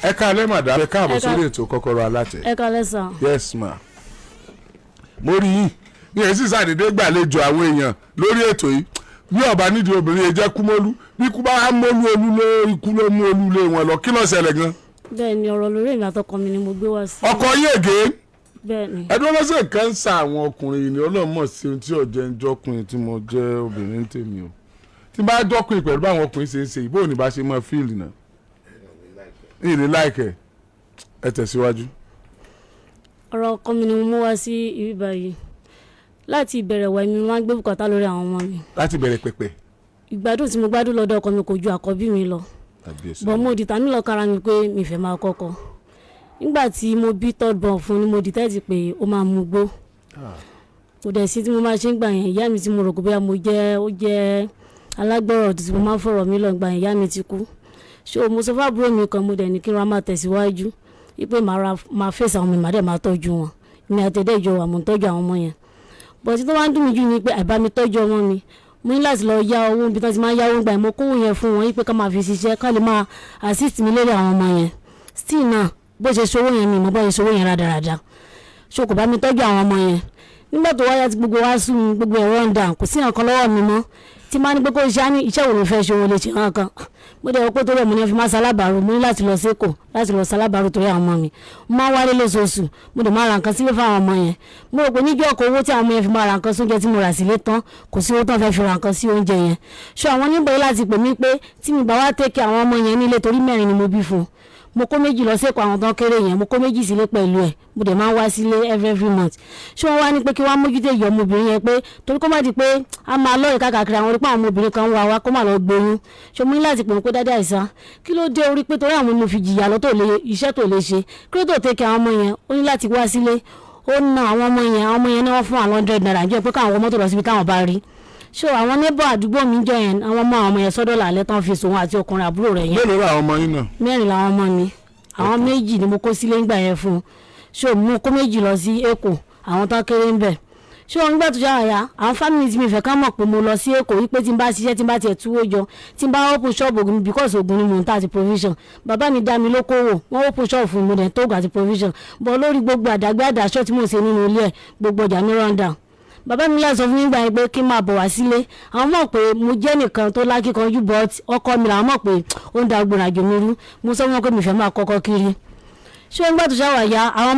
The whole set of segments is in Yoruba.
Ẹ káalẹ́, madam, ẹ káàbọ̀ sórí ètò Kọ́kọ́rọ́ Alátẹ. Ẹ káalẹ́, sir. Yes ma, mo rí yín ní èsì sàdédé gbàlejò àwọn èèyàn lórí ètò yìí. Bí ọba nídìí obìnrin yẹn jẹ́ kúmọ́lú, bí kú bá mọ́lú, olú ló ikú ló mú olú lé wọn lọ. Kí ló ṣẹlẹ̀ gan? Bẹ́ẹ̀ ni, ọ̀rọ̀ lórí èmi àtọkọ mi ni mo gbé wá sí. Ọkọ yín ègé? Bẹ́ẹ̀ ni. Ẹdun ọlọ́sẹ̀ kan ń sa àwọn ọkùnrin yìí ni ọlọ́mọ sí ohun tí ọ̀jẹ̀ ń jọkùnrin tí mo jẹ́ obìnrin tèmi o. Tí n bá jọkùnrin pẹ̀lú báwọn ọkùnrin ṣe ń ṣe, ìbò ní bá ṣe máa feel náà ní láìkẹ́. Ẹ tẹ̀síwájú. Ọ̀rọ̀ ọkọ mi ni mo mú wá sí ibi báyìí. Láti ìbẹ̀rẹ̀ wá, èmi máa ń gbé bùkátà lórí àwọn ọmọ mi. Láti bẹ̀rẹ̀ pẹ̀pẹ̀. Ìgbádùn tí mo gbádùn lọ́dọ̀ ọkọ mi kò ju àkọ́bí mi lọ. Bọ̀ mo dìtà mí lọ kára mi pé mi fẹ́ máa kọ́kọ́. Nígbà tí mo bí third born fún ni mo dìtẹ́tì pé ó máa mú gbó. Kò dẹ̀ sí tí mo máa ṣe ń gbà yẹn. Ìyá mi tí mo rò pé bóyá mo jẹ́, ó jẹ́ alágbọ̀rọ̀ tí mo máa ń fọ̀rọ̀ mi lọ gbà yẹn, ìyá mi ti kú. So mo sọ fún àbúrò mi kan, mo dẹ̀ ní kí n ra máa tẹ̀síwájú wípé màá ra máa fèsì àwọn ọmọ mi, màá dẹ̀ máa tọ́jú wọn. Èmi àtẹ̀dẹ́ ìjọ wà, mò ń tọ́jú àwọn ọmọ yẹn. But tó wá ń dùn mí jù ni pé àìbá mi tọ́jú ọmọ mi, mo ní láti lọ yá owó níbi tó ti máa ń yáwó gbà yẹn. Mo kówó yẹn fún wọn wípé ká máa fi ṣiṣẹ́, ká lè máa assist mi lórí àwọn ọmọ yẹn. Still náà, bó ṣe ṣòwò yẹn, mi mọ̀ bó ṣe ṣòwò yẹn rádaràda. So kò bá mi tọ́jú àwọn ọmọ yẹn. Nígbà tó wáyà tí gbogbo wa sú mi, gbogbo ẹ̀rọ ń dà, kò sí nǹkan lọ́wọ́ mi mọ́. Tí máa ní pé kó ṣe á ní iṣẹ́ wo ló fẹ́ ṣe, òun lè ṣe nǹkan kan. Mo dẹ̀ wọ́n pé torí ẹ̀ mo ní fi máa ṣalábàárò. Mo ní láti lọ sékòó láti lọ ṣalábàárò torí àwọn ọmọ mi. Mo máa ń wálé lóṣooṣù, mo dẹ̀ máa ra nǹkan sílé fáwọn ọmọ yẹn. Mo rò pé níjọ́ ọkọ̀ owó tí àwọn ọmọ yẹn fi máa ra nǹkan sí oúnjẹ tí mo rà sílé tán, kò sí owó tán fẹ́ fi ra nǹkan sí oúnjẹ yẹn. So àwọn oníbọ̀ yìí láti pè mí pé tí mi bá wá take care àwọn ọmọ yẹn nílé, torí mẹ́rin ni mo bí fún un. Mo kó méjì lọ sẹ́kọ̀ọ́, àwọn tán kéré yẹn, mo kó méjì sílé pẹ̀lú ẹ̀. Mo dẹ̀ máa ń wá sílé every month. Ṣé wọ́n wá ní pé kí wọ́n á mójútó ìyá ọmọbìnrin yẹn, pé torí kó má di pé a máa lọ́ọ̀rì káàkiri, àwọn orí pé àwọn ọmọbìnrin kan ń wá wá, kó má lọ gbóyún. Ṣé mo ní láti pè wọ́n pé, "Daddy àìsàn, kí ló dé?" Orí pé torí àwọn mo fi jìyà lọ tó lè iṣẹ́ tó lè ṣe, kí ló tó take care àwọn ọmọ yẹn? Ó ní láti wá sílé, ó na àwọn ọmọ yẹn. Àwọn ọmọ yẹn ní wọ́n fún àwọn ₦100 jẹ́ pé káwọn mọ́tò lọ síbi táwọn bá rí. So àwọn neighbor àdúgbò mi jọ yẹn, àwọn ọmọ àwọn ọmọ yẹn sọ́dọ̀ làálẹ́ tán fi sòun àti ọkùnrin àbúrò rẹ̀ yẹn. Mélòó làwọn ọmọ yín náà? Mẹ́rin làwọn ọmọ mi. Àwọn méjì ni mo kó sílé ńgbà yẹn fún un. So mo kó méjì lọ sí Èkó, àwọn tó kéré ń bẹ̀. So nígbà tó ṣàyà, àwọn family tí mi fẹ́ ká mọ̀ pé mo lọ sí Èkó, wípé tí n bá ṣiṣẹ́, tí n bá tiẹ̀ túwó jọ, tí n bá open shop ògùn mi, because ògùn ni mò ń tà àti provision. Bàbá mi dá mi lókòwò, wọ́n open shop fún mi, mo dẹ̀ tó ògùn àti provision. But lórí gbogbo àdàgbé àdàṣọ́ tí mò ń ṣe nínú ilé ẹ̀, gbogbo ọjà mi run down. Bàbá mi láti sọ fún mi gbà yẹn pé kí n máa bọ̀ wá sílé. Àwọn mọ̀ pé mo jẹ́ nìkan tó lákìkanjú, but ọkọ mi làwọn mọ̀ pé ó ń da gbòòrò àjò mi rú. Mo sọ fún wọn pé mi fẹ́ máa kọ́kọ́ kiri. Ṣé nígbà tó ṣàwà ya, àwọn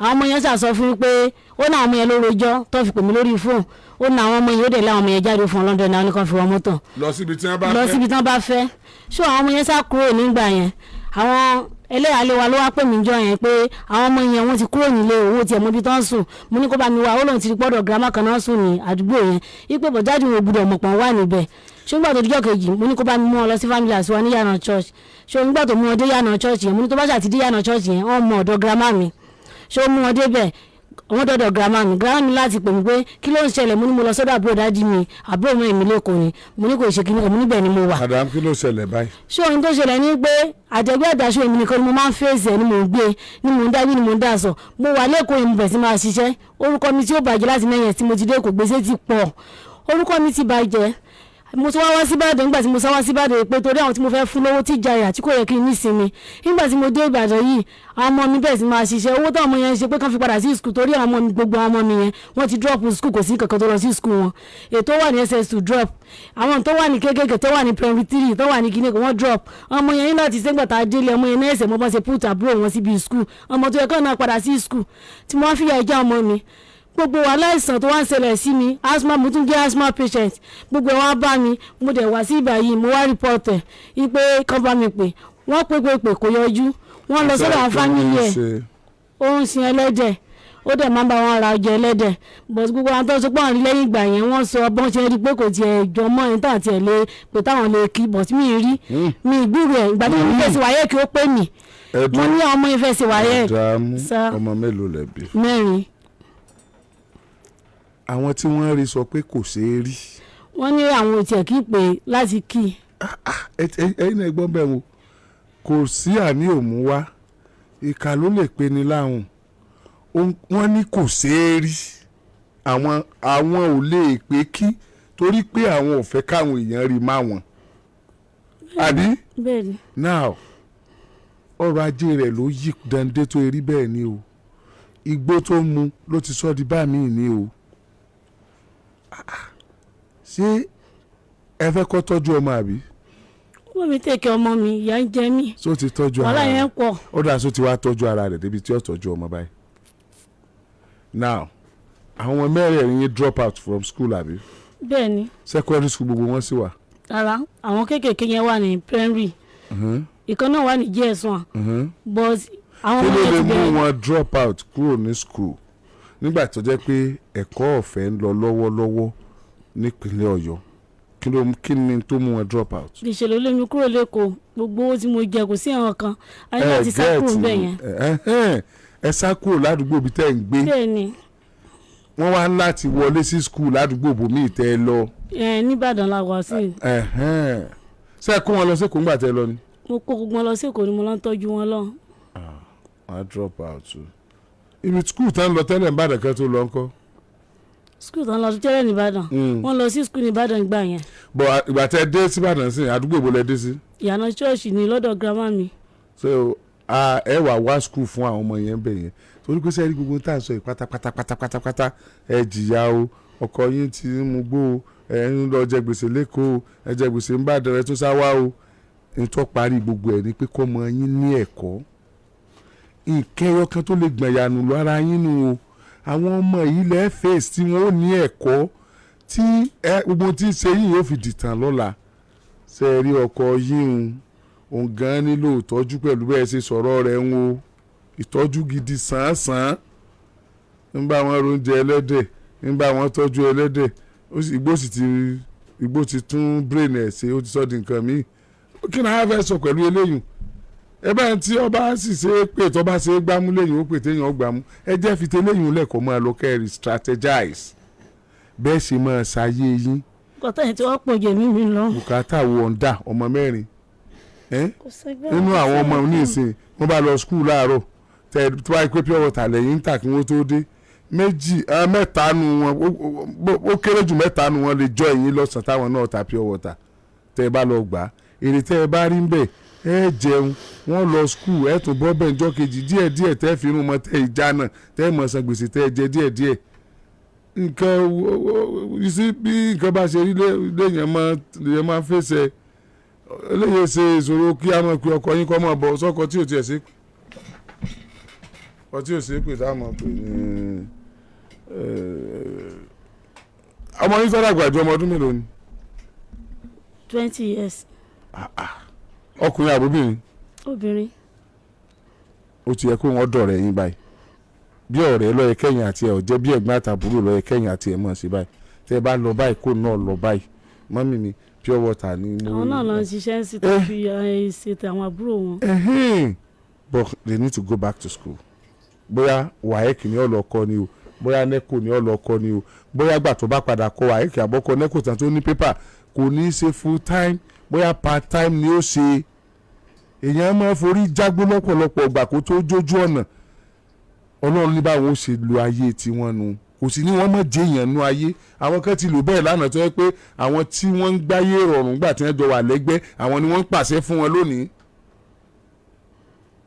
ọmọ yẹn ṣàsọ fún mi pé ó ní àwọn ọmọ yẹn ló rojọ́ tó fi pè mí lórí fóònù. Ó ní àwọn ọmọ yẹn, ó dẹ̀ lé àwọn ọmọ yẹn jáde fún ọlọ́dọ̀ náà, nìkan fi wọ́n mọ́tò. Lọ síbi tí wọ́n bá lọ fẹ́. Síbi tí wọ́n bá fẹ́. Ṣé àwọn ọmọ yẹn sá kúrò nígbà yẹn. Àwọn ẹlẹ́yàlé wa ló wá pè mí jọ yẹn pé àwọn ọmọ yẹn, wọ́n ti kúrò nílé owó tiẹ̀ mọ́bi tó ń sùn. Mo ní kó bá mi wá. Ó lóun ti rí pọ́dọ̀ girama kan náà sùn ní àdúgbò yẹn, wípé bọ̀jáde wọn ò gbúdọ̀ mọ̀ pọ̀n wà níbẹ̀. Ṣé nígbà tó dijọ́ kejì, mo ní kó bá mi mú wọn lọ sí family house wa ní yànà church. Ṣé nígbà tó mú wọn dé yànà church yẹn, mo ní tó bá ṣàti dé yànà church yẹn, wọ́n mọ ọ̀dọ̀ girama mi. Ṣé ó mú wọn débẹ̀, wọ́n dọ̀dọ̀ girama mi. Girama mi láti pè mí pé kí ló ń ṣẹlẹ̀. Mo ní mo lọ sọ́dọ̀ àbúrò daddy mi, àbúrò mi èmi lẹ́kọ̀ọ́ ni. Mo ní kò ṣe kíní kan, mo níbẹ̀ ni mo wà. Madam, kí ló ṣẹlẹ̀ báyìí? Ṣé ohun tó ṣẹlẹ̀ ni pé àjẹgbẹ́ àdàṣọ, èmi nìkan ni mo máa ń fèsì ẹ̀, ni mò ń gbé, ni mò ń dábí, ni mò ń dà sọ. Mo wà lẹ́kọ̀ọ́ yìí, mo bẹ̀ sí máa ṣiṣẹ́. Orúkọ mi tí ó bàjẹ́ láti mẹ́yẹn tí mo ti dé kò, gbèsè ti pọ̀, orúkọ mi ti bàjẹ́. Mo tún wá wá síbàdàn. Nígbà tí mo sá wá síbàdàn pé torí àwọn tí mo fẹ́ fún lówó tí jayà tí kò yẹ kí n nísinmi, nígbà tí mo dé Ìbàdàn yìí, àwọn ọmọ mi bẹ̀rẹ̀ sí máa ṣiṣẹ́. Owó táwọn ọmọ yẹn ń ṣe pé kán fi padà sí school, torí àwọn ọmọ mi, gbogbo àwọn ọmọ mi yẹn, wọ́n ti drop school, kò sí kankan tó lọ sí school wọn. Ètò wà ní SS2 drop, àwọn tó wà ní kéékèèké, tó wà ní primary three, tó wà ní kíní, wọ́n drop. Ọmọ yẹn ní láti sẹ́gbà tá a délé, ọmọ yẹn náà ẹsẹ̀ mo bá ṣe put àbúrò wọn síbi school, ọmọ tó yẹ kán náà padà sí school tí mo wá fìyà jẹ ọmọ mi. Gbogbo wàhálà àìsàn tó wá ń ṣẹlẹ̀ sí mi, asthma, mo tún jẹ́ asthma patient, gbogbo ẹ̀ wá bá mi. Mo dẹ̀ wá sí ìbà yìí, mo wá report ẹ̀ wípé kán bá mi pè. Wọ́n pè pè pè, kò yọjú. Wọ́n lọ sọ́dọ̀ àwọn family ẹ̀. Ó ń sin ẹlẹ́dẹ̀, ó dẹ̀ máa ń bá wọn ra ọjà ẹlẹ́dẹ̀. But gbogbo àwọn tó sọ pé àwọn rí lẹ́yìn ìgbà yẹn, wọ́n sọ bọ́n ṣe rí pé kò tiẹ̀ jọ mọ́ ẹni táwọn tiẹ̀ lè pé táwọn lè kí. But mi ì rí, mi ì gbúrò ẹ̀. Ìgbà tí mo fẹ́ ṣe WAEC kí ó pè mí, mo ní ọmọ yẹn fẹ́ ṣe WAEC. Dààmú. Sir. Ọmọ mélòó lẹ bí? Mẹ́rin. Àwọn tí wọ́n rí sọ pé kò ṣeé rí. Wọ́n ní àwọn ò tiẹ̀ kí pè láti kí. Ẹ̀yin náà gbọ́n bẹ́ẹ̀ wo, kò sí àní òmù wá, ìkà ló lè pe ni láhùn. Wọ́n ní kò ṣeé rí, àwọn ò lè pé kí, torí pé àwọn ò fẹ́ káwọn èèyàn rí má wọn, àbí? Bẹ́ẹ̀ ni. Now Ọrọ̀ ajé rẹ̀ ló yí dande tó erí bẹ́ẹ̀ ni o. Igbó tó ń mu ló ti sọ di bá mi ní o. Ah, ah. Ṣé ẹ fẹ́ kó tọ́jú ọmọ àbí? Wọ́n mi take care ọmọ mi, ìyà ń jẹ mí. Ṣó ti tọ́jú ara Wàhálà rẹ̀? yẹn pọ̀. Ó dáa, só ti wá tọ́jú ara rẹ̀ débi tí ó tọ́jú ọmọ báyìí? Now, àwọn ọmọ mẹ́rẹ̀ẹ̀rin yín drop out from school, àbí? Bẹ́ẹ̀ ni. Secondary school gbogbo wọn sì wà? Rárá, àwọn kéékèèké yẹn wà ní primary, ìkan náà wà ní JS1, but àwọn Kí ọmọ ló yẹn lè ti mú bẹ̀rẹ̀. wọn drop out kúrò ní school nígbà tó jẹ́ pé ẹ̀kọ́ ọ̀fẹ́ ń lọ lọ́wọ́lọ́wọ́ nípínlẹ̀ Ọ̀yọ́? Kí ni tó mú wọn drop out? Ìṣẹ̀lẹ̀ ló lé mi kúrò lẹ́kọ̀ọ́. Gbogbo owó tí mo jẹ, kò sí àwọn kan, a ní láti sá kúrò níbẹ̀ yẹn. Ẹ sá kúrò ládùúgbò bíi tẹ́ ẹ̀ ń gbé? Bẹ́ẹ̀ ni. Wọ́n wá láti wọlé sí school ládùúgbò bòmíì tẹ́ ẹ lọ? Ẹ nìbàdàn la wà sí. Ẹ̀hẹ́n. Ṣé ẹ kó wọn lọ sí Èkó ńgbà tẹ́ ẹ lọ ni? Mo kó gbogbo wọn lọ sí Èkó ni, mo lọ ń tọ́jú wọn lọ. Wọ́n á drop out o. Ibi school tán lọ tẹ́lẹ̀ ń bàdàn kan tó lọ ńkọ́? School tó ń lọ tẹ́lẹ̀ nìbàdàn, wọ́n lọ sí school nìbàdàn gbà yẹn. Bọ̀ ìgbà tẹ́ dé síbàdàn sí, àdúgbò ibo lẹ dé sí? Ìyànà ṣọ́ọ̀ṣì ni, lọ́dọ̀ grandma mi. So ẹ wà wá school fún àwọn ọmọ yẹn bẹ̀ yẹn, torí pé sẹ́ẹ̀rí gbogbo tá à ń sọ yìí pátápátá pátápátá, ẹ jìyà o, ọkọ yín ti ń mu gbó o, ẹ ń lọ jẹ gbèsè lẹ́kọ̀ọ́ o, ẹ jẹ gbèsè ń bàdàn, ẹ tún sá wá o. N tó parí gbogbo ẹ̀ ni pé kọ́mọ yín ní ẹ̀kọ́. Nǹkan ẹyọ kan tó lè gbọ̀n yànù lára yín nù o. Àwọn ọmọ yìí lẹ́ face tí wọ́n ó ní ẹ̀kọ́ tí ẹ gbogbo tí ń ṣe yìí yóò fi dìtàn lọ́la. Ṣe é rí ọkọ yín ń òun gan nílò ìtọ́jú pẹ̀lú bẹ́ẹ̀ ṣe sọ̀rọ̀ rẹ̀ ń wo ìtọ́jú gidi sàn-án, ń bá wọn roúnjẹ ẹlẹ́dẹ̀, ń bá wọn tọ́jú ẹlẹ́dẹ̀. Igbó sì ti, igbó ti tún brain ẹ̀ ṣe, ó ti sọ di nǹkan míì. Kí ni a fẹ́ sọ pẹ̀lú eléyìí? Ẹ bá tí ọba sì ṣe é pé tọba ṣe é gbámú lẹ́yìn, ó pè téèyàn ó gbámú. Ẹ jẹ́ fi tẹ́lẹ̀yìn lẹ́kọ̀ọ́, máa lọ kẹ́rì strategize bẹ́ẹ̀ ṣe máa ṣayé yín. Kọ́tà yẹn tí wọ́n pọ̀ jẹ̀mí mi lọ. Bùkátà wo ọ̀ǹda ọmọ mẹ́rin ẹ́? Kò sẹ́gbẹ́. Nínú àwọn ọmọ ní ìsìn, wọ́n bá lọ school láàárọ̀, tẹ tó bá yẹ pé pure water lẹ́yìn ń tà kí wọ́n tó dé, méjì, mẹ́ta nu wọn, ó kéré jù mẹ́ta nu wọn lè jọ ẹ̀yìn lọ́sàn-án táwọn náà ta pure water. Tẹ ẹ bá lọ gbà á, èrè tẹ ẹ bá rí ń bẹ̀, ẹ jẹun, wọ́n lọ school, ẹ tún bọ́ bẹ́ẹ̀ njọ́ kejì. Díẹ̀ díẹ̀ tẹ́ fi irun mọ́, tẹ́ ìjà náà, tẹ́ mọ̀ san gbèsè tẹ́ ẹ jẹ díẹ̀ díẹ̀. Nǹkan you see, bí nǹkan bá ṣe rí léèyàn máa fèsì eléyìí ṣe ìṣòro kí a máa pe ọkọ yín kọ́ máa bọ̀ sọ́kọ tí ò tiẹ̀ sí, ọkọ tí ò sí pè tá a máa pè ní ọmọ yín fẹ́ràn àgbàdo. Ọmọ ọdún mélòó ni? 20 years. Ọkùnrin àbúbìnrin? Obìnrin. Ó ti yẹ kó wọn dọ̀rẹ́ yín báyìí, bí ọ̀rẹ́ ló yẹ kẹ́yìn àti ẹ̀ ọ̀jẹ́, bí ẹ̀gbọ́n àtàbúrò ló yẹ kẹ́yìn àti ẹ̀ mọ̀ sí báyìí. Tẹ́ ẹ bá lọ báyìí, kó náà lọ báyìí, mummy mi, pure water ni mo. Àwọn náà lọ ń ṣiṣẹ́ sí tó fi ṣètò àwọn àbúrò wọn. Ẹhẹ́n. But they need to go back to school. Bóyá WAEC ni ó lọ kọ́ ni o, bóyá NECO ni ó lọ kọ́ ni o, bóyá gbà tó bá padà kọ́ WAEC àbọ̀kọ́ NECO tán tó ní pépà, kò ní í ṣe full time, bóyá part time ni ó ṣe. Èèyàn máa forí jágbó lọ́pọ̀lọpọ̀ ìgbà kó tó jójú ọ̀nà. Ọlọ́run ní báwọn ó ṣe lo ayé tiwọn nu, kò sí ní wọ́n mọ̀ jẹ́ èèyàn nu ayé. Àwọn kan ti lò bẹ́ẹ̀ lánàá, tó yẹ pé àwọn tí wọ́n ń gbáyé rọrùn gbà tí wọ́n jọ wà lẹ́gbẹ́, àwọn ni wọ́n ń pàṣẹ fún wọn lónìí.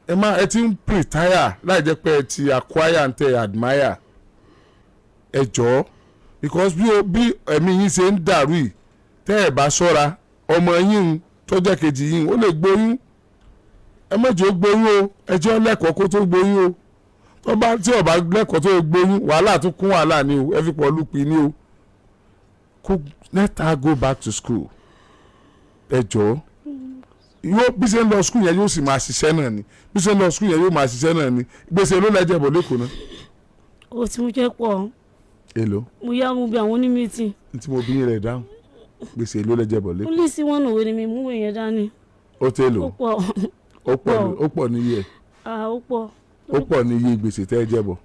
Ẹ má ẹ ti ń retire láì jẹ́ pé ẹ ti acquire and tẹ admire. Ẹ jọ̀ọ́, because bí ẹ̀mí yín ṣe ń dàrú yìí, tẹ́ ẹ bá ṣọ́ra, ọmọ yín tó jẹ́ kejì yín ó lè gbóyún. Ẹ má jẹ́ ó gbóyún o. Ẹ jẹ́ ó lẹ́kọ̀ọ́ kó tó gbóyún o. Tó bá tí ó bá lẹ́kọ̀ọ́ tó gbóyún, wàhálà tún kún wàhálà ni o. Ẹ fi pọ̀ lùpì ni o. Kó let her go back to school, ẹ jọ̀ọ́. Yóò bí ṣe ń lọ school yẹn, yóò sì máa ṣiṣẹ́ náà ni. Bí ṣe ń lọ school yẹn, yóò máa ṣiṣẹ́ náà ni. Gbèsè ló lẹ́jẹ̀ bọ̀ lẹ́kọ̀ọ́ náà? Ó ti mú jẹ́ pọ̀. Èlò? Mo yá mo bí àwọn onímìtì. Tí mo bí rẹ̀ dáhùn, gbèsè èlò lẹ́jẹ̀ bọ̀ Ó lẹ́kọ̀ọ́? lé sí wọn òwe ni mi mú èèyàn dání. Ó tẹ́ lò? Ó pọ̀. Ó pọ̀ ó pọ̀ níye ẹ̀? Ah, ó pọ̀. Ó pọ̀ níye gbèsè tẹ́ ẹ jẹ bọ̀?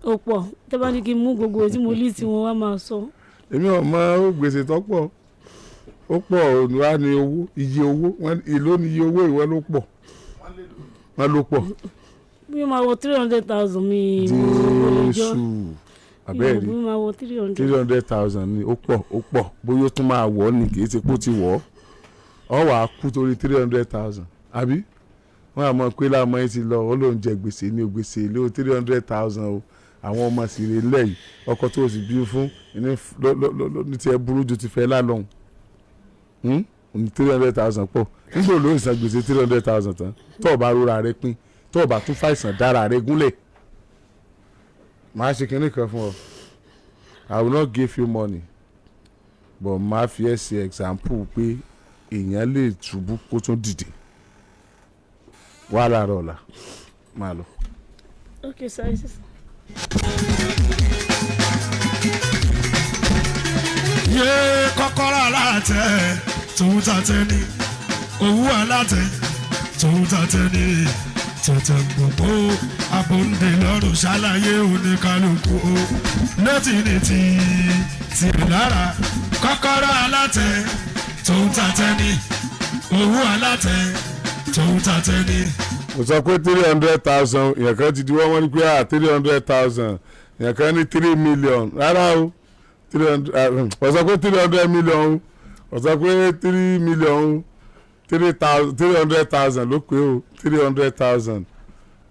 Ó pọ̀. Tẹ́ bá ní kí n mú gbogbo tí mo lé tí wọn wá máa sọ. Èmi ò mọ ó gbèsè tó pọ̀. Ó pọ̀ òun wá ní owó, iye owó wọn, èló ní iye owó ìwọ ló pọ̀, wọn ló pọ̀? Bí ó máa wọ 300,000, mi mo lè jọ. Jésù, àbẹ́ẹ̀rí. Bí ó máa wọ 300. 300,000 ni. Ó pọ̀, ó pọ̀. Bóyá ó tún máa wọ̀ ọ́ ni, kì í ṣe pé ó ti wọ̀ ọ́. Ọ wà á kú torí 300,000, àbí? Wọ́n á mọ̀ pé láàmú yín ti lọ, ó lóun jẹ gbèsè ní gbèsè lé o, 300,000 o. Àwọn ọmọ sì rè lẹ́yìn ọkọ tó o sì bí fún ní ní tiẹ̀ burú ju ti fẹ́ lálọ́hùn ní 300,000 pọ̀. Nígbà ló ń san gbèsè 300,000 tán, tó o bá rora rẹ pín, tó o bá tún fàìsàn dára rẹ gúnlẹ̀, màá ṣe kinní kan fún ọ. I will not give you money, but màá fi ẹ́ ṣe example pé èèyàn lè ṣubú kó tún dìde. Wà láàárọ̀ ọ̀la, máa lọ. Okay, sorry, sir. Yé kọ́kọ́rọ́ alátẹ tòun tàtẹ ní owó alátẹ tòun tàtẹ ní tẹ̀tẹ̀ gbogbo abóńdè lọ́rùn ṣàlàyé oníkálukú o létí ní ti tìrì lára kọ́kọ́rọ́ alátẹ tòun tàtẹ ní owó alátẹ tòun tàtẹ ní. Kò sọ pé 300,000. Èèyàn kan ti di wọ́n, wọ́n ní pé ah, 300,000. Èèyàn kan ní 3 million. Rárá o, 300. Kò sọ pé 300 million o, kò sọ pé 3 million o. Three thousand, 300,000 ló pé o. 300,000,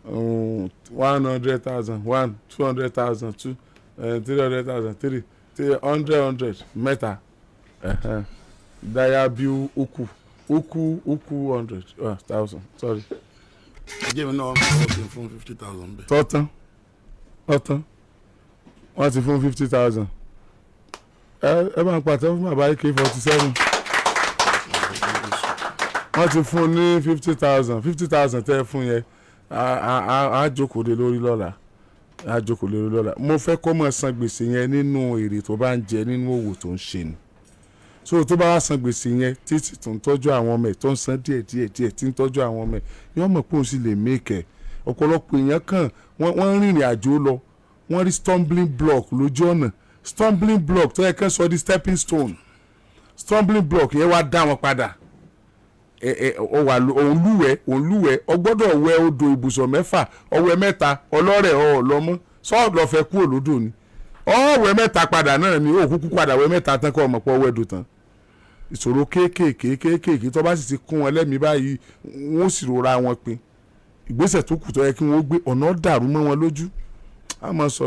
100,000 one, 200,000 two, 300,000 three, 300 hundred mẹ́ta. Dayabiu uku uku uku hundred thousand, sorry. Ẹjẹ́ mi náà wọ́n fún ọkùnrin fún 50,000 bẹ́ẹ̀. Tọ́tán tọ́tán, wọ́n ti fún 50,000. Ẹ ẹ máa pàtẹ́ fún bàbá AK-47. Wọ́n ti fún ní 50,000. 50,000 tẹ́ ẹ fún yẹn, á jókòó lé lórí lọ́la, á jókòó lé lórí lọ́la. Mo fẹ́ kó máa san gbèsè yẹn nínú èrè tó bá ń jẹ nínú òwò tó ń ṣe ni. So tó bá wá san gbèsè yẹn títí tó ń tọ́jú àwọn ọmọ ẹ̀, tó ń san díẹ̀ díẹ̀ díẹ̀ tí ń tọ́jú àwọn ọmọ ẹ̀, yọ́n mọ̀ pé òun sì lè make ẹ̀. Ọ̀pọ̀lọpọ̀ èèyàn kàn wọ́n rìnrìn àjò lọ, wọ́n rí stumbling block lójú ọ̀nà. Stumbling block tó yẹ kán sọ di stepping stone, stumbling block yẹn wá dá wọn padà. Ẹ ẹ ọ wà òun lúwẹ̀ẹ́, òun lúwẹ̀ẹ́, ọ gbọ́dọ̀ wẹ odò ibùsọ̀ 6, ọwẹ́ 3, ọlọ́rẹ̀ ọ̀ lọ́mọ́ sọ́ọ̀ lọ́ọ́ fẹ́ kúrò lódò ni. Ọ̀wẹ́ 3 padà náà ni ó kúkú padà wẹ́ 3 tán kọ́ ọmọ pọ̀ wẹ́dò tán. Ìṣòro kéékèèké kéékèèké tó bá sì ti kún wọn lẹ́mìí báyìí, wọ́n sì rora wọn pin. Ìgbésẹ̀ tó kù tó yẹ kí wọ́n gbé, ọ̀nà dàrú mọ́ wọn lójú. A máa sọ.